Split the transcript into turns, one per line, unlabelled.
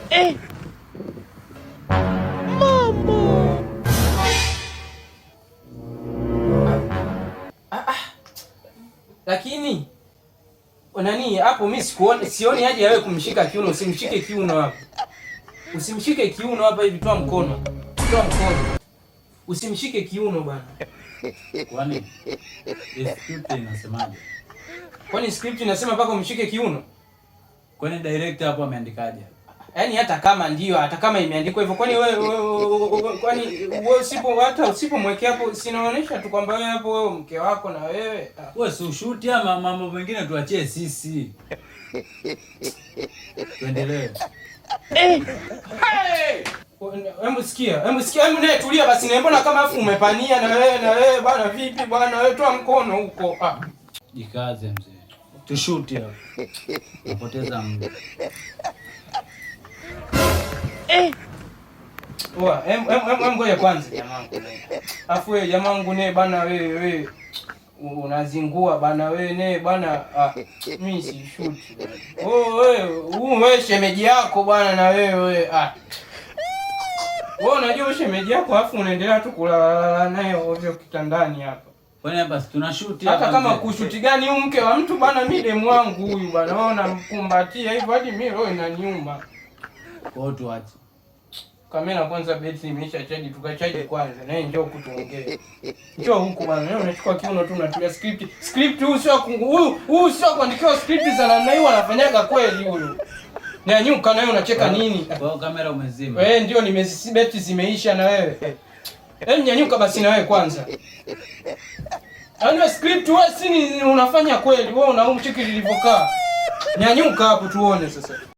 Eh. Mama.
Ah, ah. Lakini nani hapo, mimi sikuoni, sioni haja ya wewe kumshika kiuno. Usimshike kiuno hapo, usimshike kiuno hapa hivi, toa mkono, toa mkono, usimshike kiuno bwana.
Kwani script inasemaje?
Kwani script inasema mpaka umshike kiuno?
Kwani director hapo ameandikaje?
Yaani hata kama ndio, hata kama imeandikwa hivyo, kwani wewe, kwani wewe usipo, hata usipomwekea hapo, sinaonyesha tu kwamba wewe hapo, wewe mke wako na wewe.
Wewe si ushuti ama mambo mengine tuachie sisi. Tuendelee.
Eh. Hey! Hebu sikia, hebu sikia, hebu naye tulia basi, na mbona kama afu umepania na wewe, na wewe bwana, vipi bwana, wewe toa mkono huko. Ah.
Jikaze mzee. Tushuti hapo. Napoteza muda.
Eh. Oa, em em em ngoja kwanza jamangu. Afu wewe jamangu ne bana, wewe wewe unazingua bana, wewe ne bana, ah, mimi si shoot. Oh wewe, wewe shemeji yako bwana na wewe ah. Wewe unajua shemeji yako afu unaendelea tu kulala naye ovyo kitandani hapa.
Kwani hapa tuna shoot
hapa. Hata kama kushuti gani huyu mke wa mtu bana, mimi demu wangu huyu bana, wewe unamkumbatia hivyo hadi mimi roho inaniuma.
Kwa hiyo tuache.
Kamera kwanza, betri imeisha chaji, tukachaji kwanza. Naye njoo kutuongee. Njoo huku bwana. Leo unachukua kiuno tu unatulia script. Script huyu sio huyu, huyu sio kuandikiwa script za namna hiyo, anafanyaga kweli huyu. Nyanyuka na wewe unacheka nini?
Kwa hiyo kamera umezima.
Wewe ndio nimezi, betri zimeisha na wewe. Hebu nyanyuka basi na wewe kwanza. Yaani script wewe si unafanya kweli, wewe unaumchiki lilivyokaa. Nyanyuka hapo tuone sasa.